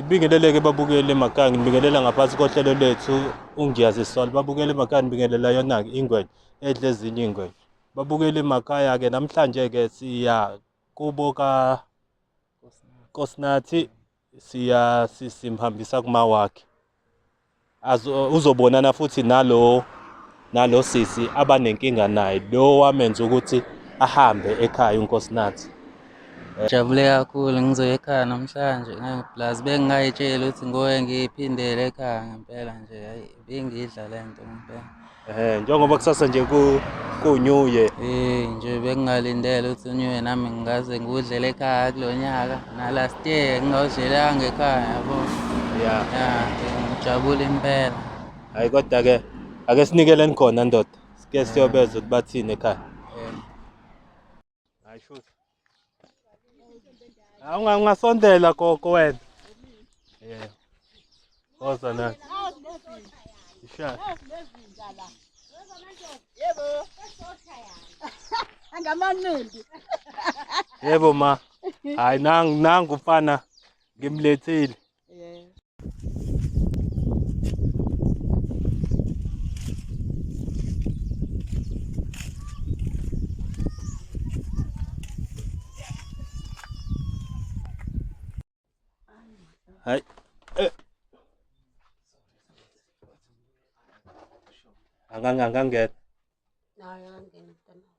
Ngibingeleleke babukeli emakhaya, ngibingelela ngaphansi kohlelo lethu uNgiyazisola. Babukeli emakhaya, ngibingelela yona-ke ingwenya edla ezinye iy'ngwenya. Babukeli emakhaya-ke namhlanje-ke siya kubo ka Nkosinathi, siya simhambisa kuma wakhe. Uzobonana futhi nalo sisi abanenkinga naye lo wamenza ukuthi ahambe ekhaya uNkosinathi. Jabule kakhulu ngizoya ekhaya namhlanje plus bengingayitsheli ukuthi ngoye ngiphindele ekhaya ngempela nje, hhayi ibingidla le nto ngempela. Njengoba kusasa nje ku-New Year. Nje bengingalindele ukuthi u-New Year nami ngingaze ngiwudlele ekhaya kulo nyaka. Na last year ngingawudlelanga ekhaya yabo. Yeah. Yeah, ngijabule impela. Hayi kodwa ke ake sinikeleni khona ndoda. Sike siyobeza ukuthi bathini ekhaya. Hayi shoot. Hawu ungasondela gogo wena. Yeah. Woza nathi. Isha. Yebo. Angamanqindi. Yebo ma. Hayi nangu nangu mfana ngimlethile. Yeah. Hayi. Angangangena. Nayo angena mntana.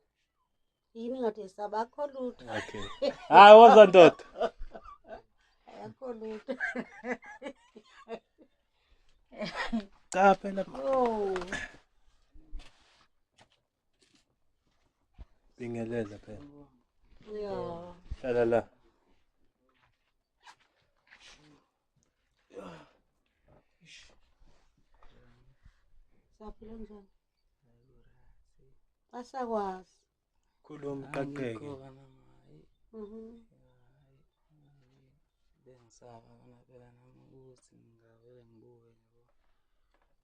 Yini ngathi sabakho lutho. Okay. Hayi woza ndoda. Akho lutho. Cha phela. Oh. Bingelela phela. Yeah. Hlala la. Saphila njani? Asakwazi. Khuluma uqaqeke. Mhm. Bengisaba kona phela nami ukuthi ngingavele ngibuke nje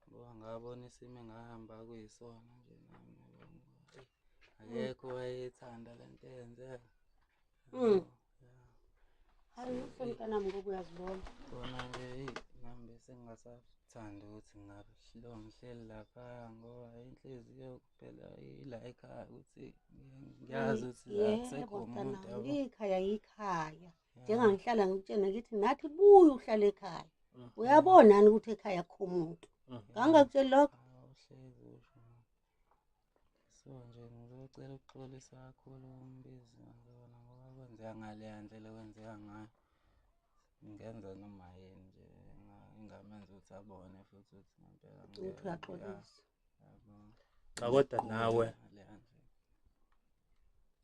ngoba ngabona isimo engahamba kuyisona nje nami yabo. Akekho owayethanda le nto eyenzeka. Hayi mntanami ngoba uyazibona. Kona nje eyi nami bese ngingasathandi ukuthi ngabe lo ngihleli lapha ngoba inhliziyo kuphela ila ekhaya ukuthi ngiyazi ukuthi akusekho umuntu yabo. Ikhaya yikhaya. Njengangihlala ngikutshena ngithi nathi buya uhlale ekhaya. Uyabona ukuthi ekhaya akukho umuntu. Ngangakutsheli lokho. Awuhlezi usho. So nje ngizocela ukuxolisa kakhulu kumbizi ngizona ngoba kwenzeka ngaleya ndlela okwenzeka ngayo. Ngingenza noma yini nje engamenza ukuthi abone futhi ukuthi ngempela Ukuthi uyaxolisa. Cha kodwa nawe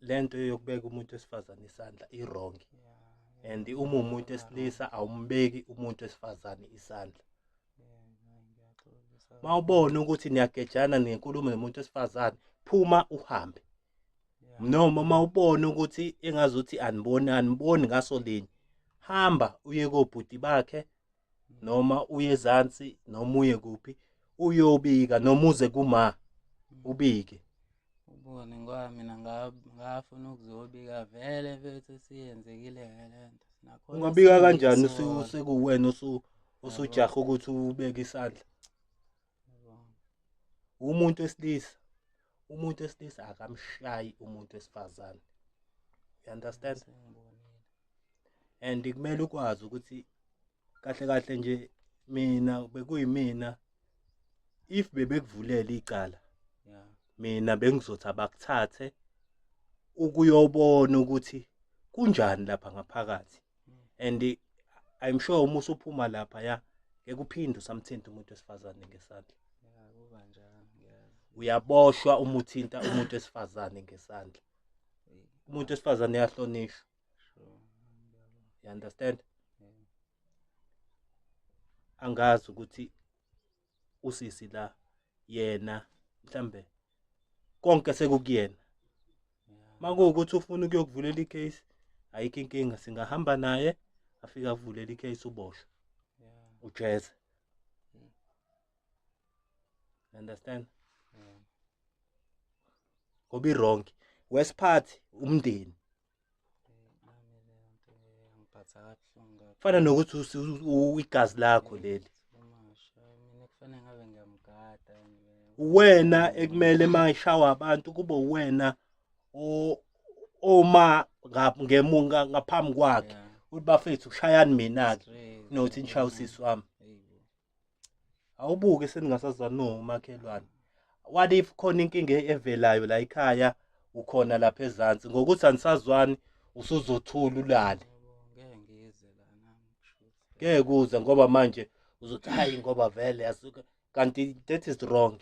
lento yokubeka umuntu wesifazane isandla i-wrong. And uma umuntu wesilisa awumbeki umuntu wesifazane isandla. Mawubona ukuthi niyagejana nenkulumo nomuntu wesifazane, phuma uhambe. Noma mawubona ukuthi engazuthi aniboni aniboni ngaso linye, hamba uye kobhuti bakhe noma uye ezansi noma uye kuphi uyobika noma uze kuma ubike. Ubone ngoba mina ngafuna ukuzobika vele mfethu siyenzekile le nto. Nakhona Ungabika kanjani sengiyisona. sekuwena usujaha ukuthi ubeke isandla? Umuntu wesilisa, umuntu wesilisa akamshayi umuntu wesifazane. You understand? And kumele ukwazi ukuthi kahle kahle nje mina bekuyimina if bebekuvulela icala mina bengizothi abakuthathe ukuyobona ukuthi kunjani lapha ngaphakathi. And I'm sure uma usuphuma lapha ya ngeke uphinde usamthinta umuntu wesifazane ngesandla. Uyaboshwa uma uthinta umuntu wesifazane ngesandla. Umuntu wesifazane uyahlonishwa. You understand? Angazi ukuthi usisi la yena mhlambe konke sekukuyena. Makuwukuthi ufuna ukuyokuvulela icase, ayikho inkinga, singahamba naye afike avulele icase uboshwe. Ujeze. Understand? Ngoba i-wrong. Wesiphathi umndeni. Fana nokuthi igazi lakho leli. Mina kufanele ngabe ngiyamgada. Wena ekumele mayishawa abantu kube wena oma ngemunga ngaphambi kwakhe ukuthi bafethu kushayani mina ke nokuthi nishaya usisi wami. Awubuke seningasazani nomakhelwane. What if khona inkinga evelayo la ekhaya, ukhona lapha ezansi ngokuthi anisazwani, usuzothula ulale. Ngeke ngize la nami kusho. Ngeke uze ngoba manje uzothi hayi ngoba vele asuke, kanti that is wrong.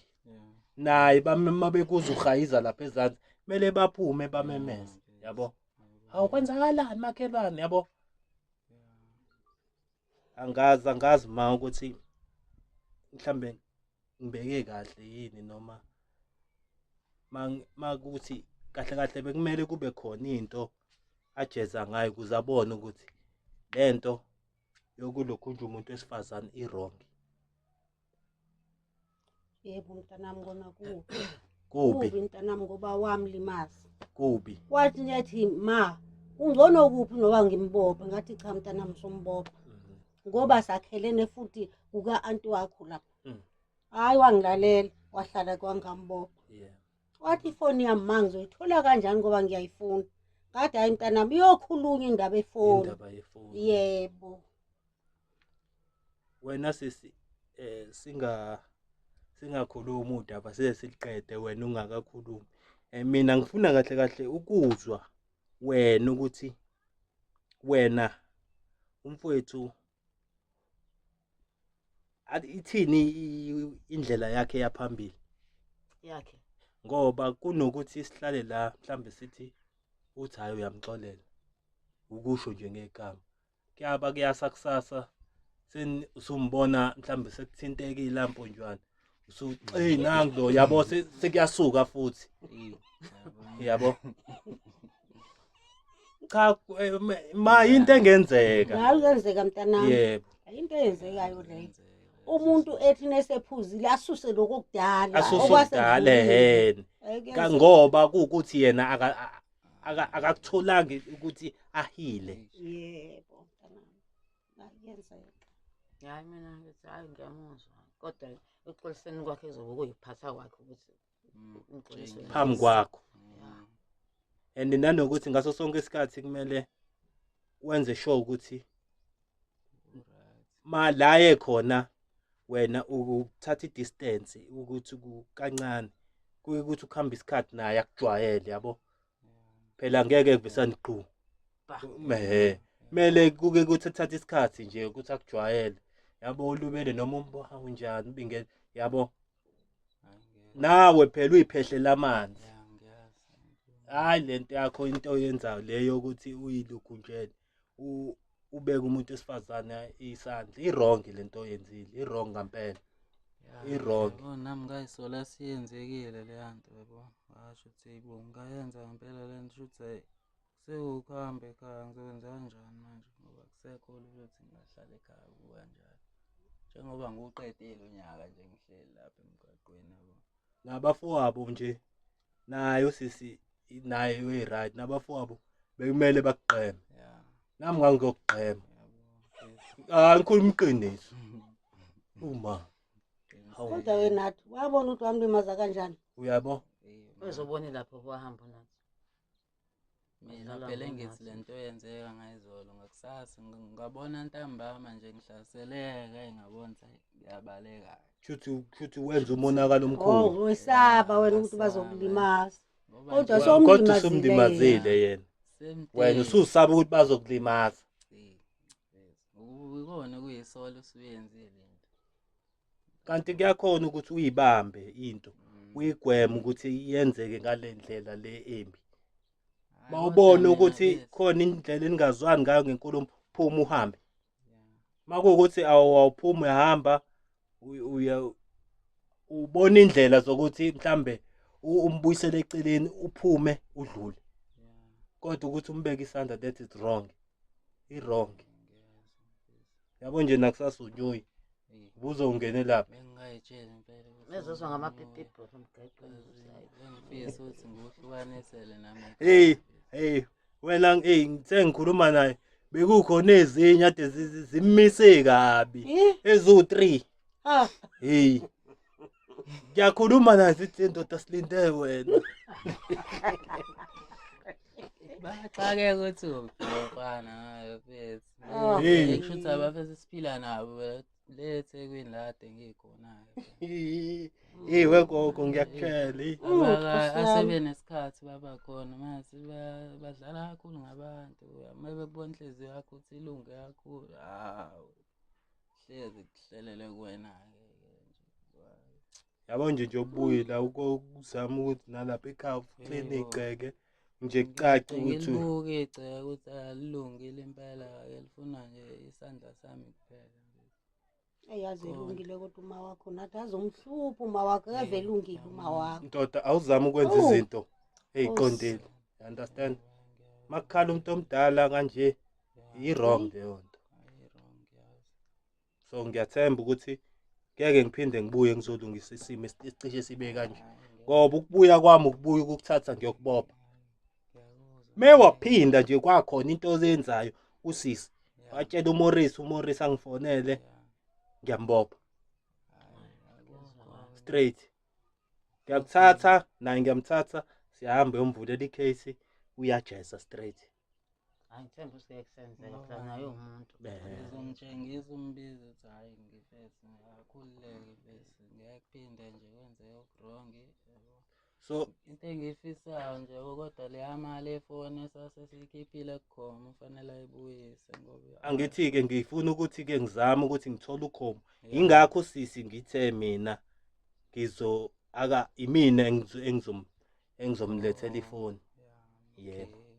Naye mabekuza uhayiza lapha ezansi kumele baphume bamemeze, yabo. Hawu, kwenzakalani makhelwane, yabo. Angazi ma ukuthi mhlambe ngibeke kahle yini noma makuthi kahle kahle bekumele kube khona into ajeza ngayo ukuze abone ukuthi lento yokulokhu nje umuntu wesifazane i-wrong. Yebo mntanami, kona kubi. Kubi. Kubi mntanami, ngoba wamlimaza. Kubi. Wathi ngiyathi ma kungcono kuphi noba ngimbophe, ngathi cha mntanami sombopha. Ngoba sakhelene futhi kuka-anti wakho lapha. Hayi wangilalela, wahlala kwangambopha. Wathi ifoni yami ma ngizoyithola kanjani ngoba ngiyayifuna. Ngathi hayi mntanami iyokhulunywa indaba efoni. Indaba yefoni. Yebo. Wena sisi singakhuluma udaba size siliqede wena ungakakhulumi. Mina ngifuna kahle kahle ukuzwa wena ukuthi wena umfowethu ithini indlela yakhe yaphambili yakhe, ngoba kunokuthi sihlale la mhlambe sithi uthi hayi uyamxolela ukusho nje ngegama, kuyaba kuyasa kusasa usumbona mhlambe sekuthintekile amponjwana usuthi nangu lo, yabo, sekuyasuka futhi, yabo. Cha ma into engenzeka. Hayi kuyenzeka mntanami. Yebo. Into eyenzekayo leyo. Umuntu ethi nesephuzile asuse lokho okudala. Asuse okudala ehene. Ngoba kuukuthi yena akakutholanga ukuthi ahile. Yebo mntanami. Kuyenzeka. Hayi mina ngithi hayi ngiyamuzwa. Kodwa ekuxoliseni kwakhe kuzobe kuyiphatha kwakhe ukuthi umxolise phambi kwakho. And nanokuthi ngaso sonke isikhathi kumele wenze sure ukuthi ma la ekhona wena ukuthatha i-distance ukuthi kancane kuye ukuthi ukuhamba isikhathi naye akujwayele, yabo. Phela ngeke kuvesane qhu. Mele kuke kuthi ethatha isikhathi nje ukuthi akujwayele, yabo. Ulubele noma umboha unjani ubingele, yabo. Nawe phela uyiphehlela amanzi. Hayi lento yakho into oyenzayo leyo ukuthi uyilugunjele ubeke umuntu wesifazane isandla, i-wrong lento oyenzile, i-wrong ngempela, i-wrong. Yabo nami ngayisola siyenzekile leya nto, yabo. Ngasho ukuthi hayibo ngayenza ngempela le nto, shuthi sekuhambe ekhaya ngizokwenza kanjani manje ngoba kusekho lula ukuthi ngingahlala ekhaya kukanjalo. Njengoba ngiwuqedile unyaka nje ngihleli lapha emgaqweni, yabo. Nabafowabo nje naye usisi naye uyi-right, nabafowabo bekumele bakugqeme. Nami ngangiyokugqema. Hayi ngikhuluma iqiniso. Uma Kodwa wena nathi wabona ukuthi wamlimaza kanjani? Uyabo? Uzobona lapho kwahamba nathi. Mina phela ngithi lento yenzeka ngayizolo ngakusasa ngabona ntambama nje ngihlaseleka ngabona ukuthi ngiyabaleka. Shuthi wenza umonakalo omkhulu. Oh wesaba wena ukuthi bazokulimaza. Kodwa somlimazile yena. Wena ususaba ukuthi bazokulimaza. Ukubona kuyisolo usuyenzile into. Kanti kuyakhona ukuthi uyibambe into, uyigweme ukuthi yenzeke ngale ndlela le embi. Mawubona ukuthi khona indlela eningazwani ngayo ngenkulumo, phuma uhambe. Makuwukuthi awuphumi uyahamba, uya ubona indlela zokuthi mhlambe umbuyisele eceleni uphume udlule. Kodwa ukuthi umbeke isandla, that is wrong. I-wrong. Yabo nje nakusasa unyuyi. Ubuzo ungene lapha. Bengingayitsheli impela. Bezozwa ngamapipipo emgaqweni. Bengifisa ukuthi ngikuhlukanisele nami. Hey, hey, wena hey ngithe ngikhuluma naye. Bekukhona ezinye ade zimise kabi. Eh? Eziwu-3. Ah, Hey. Ngiyakhuluma naye sithi ndoda silinde wena. Baxakeka ukuthi uphi lo mfana hayi mfethu. Ah. Hey. Kusho ukuthi abafethu siphila nabo le eThekwini la kade ngikhona-ke. Hey wegogo ngiyakutshela. Hey. Mm, Abaka- Nkosi yami. Asebenesikhathi babakhona manje badlala kakhulu ngabantu. Uma bebona inhliziyo yakho ukuthi ilunge kakhulu, hawu hlezi kuhlelele kuwena-ke ke nje. Yabo nje nje ubuye la ukuzama ukuthi nalapha ekhaya clean Yebo. igceke nje kucace ukuthi Ngilibuke igceke ukuthi alilungile impela ke lifuna nje isandla sami kuphela nje. eyazi Khona. elungile kodwa uma wakho nathi azomhlupha uma wakho ave elungile uma wakho. ndoda awuzame ukwenza Oh. izinto eziqondile. You understand? Makukhala umuntu omdala kanje i-wrong leyo nto. So ngiyathemba ukuthi ngeke ngiphinde ngibuye ngizolungisa isimo esicishe sibe kanje. Ngoba ukubuya kwami ukubuya ukukuthatha ngiyokubopha. Mewaphinda nje kwakhona into ozenzayo usisi. Watshela uMorris, uMorris angifonele ngiyambopha straight. Ngiyakuthatha naye ngiyamthatha siyahamba yomvulela icase uyajeza straight. Hayi ngithemba ukuthi ngeke kusenzeka phela naye uwumuntu. Ngizomtshengisa umbizo ukuthi hhayi ngifesi akhululeke mfethu ngeke kuphinde nje kwenzeke oku-wrong yabo. So Into engiyifisayo nje yabo kodwa leya mali yefoni esasesiyikhiphile kukhona ufanele ayibuyise ngoba angithi ke ngifuna ukuthi ke ngizame ukuthi ngithole ukhomo. Yeah. Ingakho sisi ngithe mina ngizo aka imina engizomlethela ifoni. Yeah, Yebo. okay.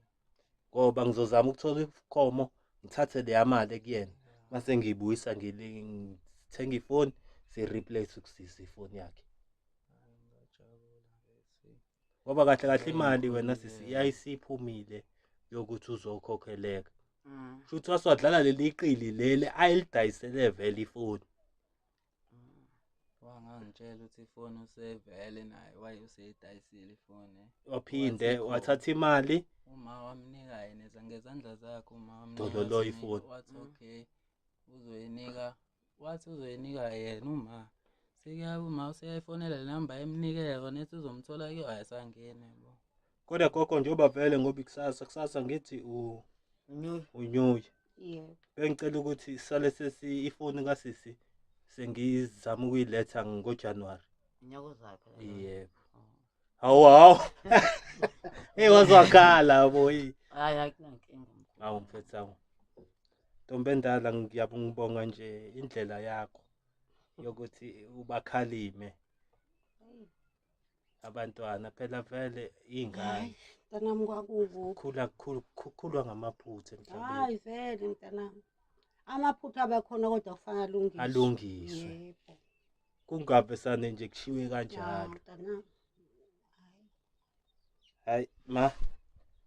Ngoba ngizozama ukuthola ukhomo ngithathe leya mali kuyena. Mase ngiyibuyisa ngithenga ifoni si replace kusisi ifoni yakhe. Hhayi, ngiyajabula mfethu. Ngoba kahle kahle imali wena sisi yayisiphumile yokuthi uzokhokheleka. Mm. Shuthi waswadlala leli qili leli ayilidayisele vele ifoni. Wangangitshela ukuthi ifoni usevele naye waye useyidayisile ifoni. Waphinde Wathi wathatha imali Uma wamnika yena ngezandla zakhe uma wamnika Dololo wathi ifoni. wathi okay uzoyinika wathi uzoyinika yena uma sekuyabe uma useyayifonela le namba emnike yona ethi uzomthola kuyo ayisangeni yabo. Kodwa gogo njengoba vele ngoba ikusasa kusasa ngithi Unyuyi. unyuye. Yebo. Bengicela ukuthi sale sesi ifoni kasisi sengizama ukuyiletha ngoJanuary. Unyaka ozayo phela. Yebo. Oh. Hawu hawu. Hey wazwakala boy. Hayi akunankinga mkhulu. Hawu mfethu hawu. Ntombi endala ngiyabonga nje indlela yakho yokuthi ubakhalime abantwana phela vele ingane Hayi mntanami kwakukuphi. khula khulwa ngamaphutha emhlabeni. Hayi vele mntanami. Amaphutha abakhona kodwa kufanele alungiswe. Alungiswe. Yebo. Kungavesane nje kushiwe Ya kanjalo. mntanami. Hayi ma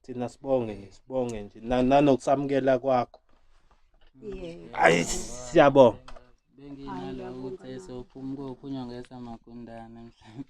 thina sibonge nje sibonge nje nanokusamukela kwakho. Yebo. Hayi siyabonga. Benginalo ukuthi sophuma kophunywa ngesamagundane mhlawumbe.